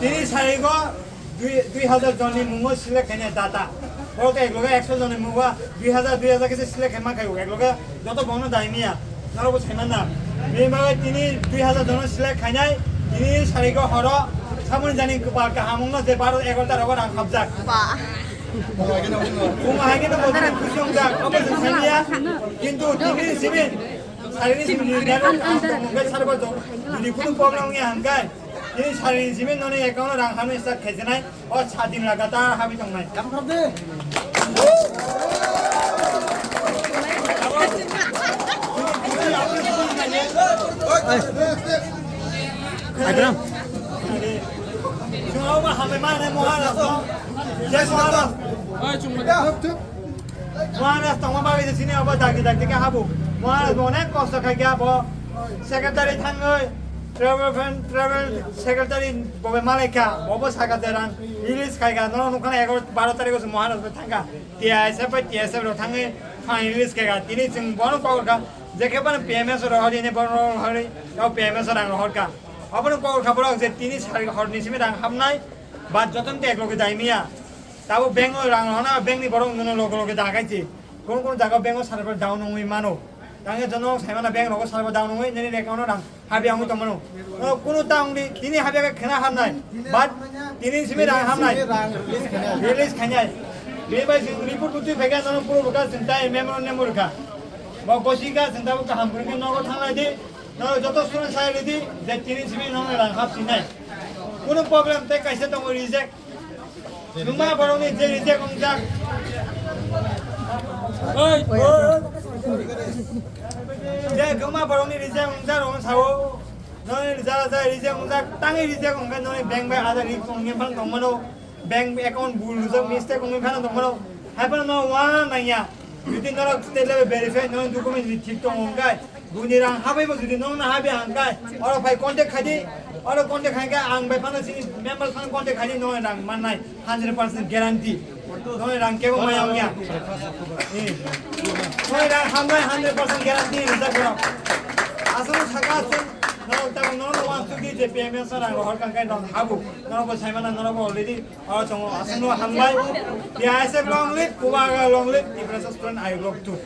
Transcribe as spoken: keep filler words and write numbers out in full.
Tini sarigo dui, dui hajar jonni mungo select khainai data. Borok ekloge ekso jonni mungo dui hajar, dui hajar khe select khaima khaio. Ekloge joto bono daimiya. Norokbo saimanna. Bini bagwi tini dui hajar jono select khainai. Tini sarigo horo samuni jani kwpal kaham wngno je baro egarota rogo rang hapjak. Ba. Buma hai khe no bono khusi wngjak. Abo se saimiya. Kintu tini simi Sarini simi nero ang tongmung khe sarbo jodi kunu problem wngya hwnkhe, tini sarini simi noni account o rang hamni start khaisinai, o sadin lagatar habi tongnai. Abraham. Chwng obo hambai mane Maharaj no. Jai Maharaj. Maharaj tongma bagwi je sini obo dagi dagi khe habu. Maharaj bo onek kosto khai khe abo secretary thangwi travel friend, travel secretary bo bai malai kha. Bo bo saka je rang release khai kha. Nono nukha na egaroh baro tarikh o se Maharaj bai thang kha. T I S F bai T S F rok thangwi phan release khai kha. Tini chwng bono kok kha. Je khe bono P M S rohor ini bono rohor, tao P M S rang rohor kha. Obono kok kha borok je tini sari horni simi rang hapnai. Ba jotono te ekloge dai miya. Tabo bank o rang rohorna, bank ni borok nono loge loge da kaichi. Kono kono jaga bank o server down wngwi mano. Tangwi jono saimana bank rogo server down wngwi nini account o rang habya wngwi tongmano. No kono ta wngdi tini habya khe khena hamnai. But tini simi rang hamnai. Release khainai. Bini bai jwng report butwi phaikha nono puro bwkha chwng tai memorandum rwkha. Bo gosi kha chwng tabo kaham kwrwngkhe nogo thanglai di. No joto student sai ridi je tini simi nono rang hap sinai. Kono problem tei kaisa tongo reject. Kwma borokni je reject wngjak. Oi, oi. Je kwma borokni reject wngjak rong sao. Noni jara jara reject wngjak, tangi reject wngkha noni bank bai ada ri tongni phano tongmano. Bank account bul rijak mistake wngwi phano tongmano. Hai phano no wana nangya. Jodi norok state level verify noni document jodi thik tongo wngkha. Buini rang habaibo jodi nongna habya hwnkhai, oro phai contact khaidi, oro contact khaikhe ang bai phano chini member phano contact khaidi, nongni rang mannai hundred percent guarantee. Nongni rang kebo maya wngya. Eh. Nongni rang hamnai hundred percent guarantee rijak borok. Aswk saka aswk norok tamo norokno wansukdi je P M S rang rohor kangkai norok habu. Norokbo saimana norokbo already oro tongo. Aswkno hambai. T I S F long live, Bubagra long live, Tiprasa Student Ayuk long live.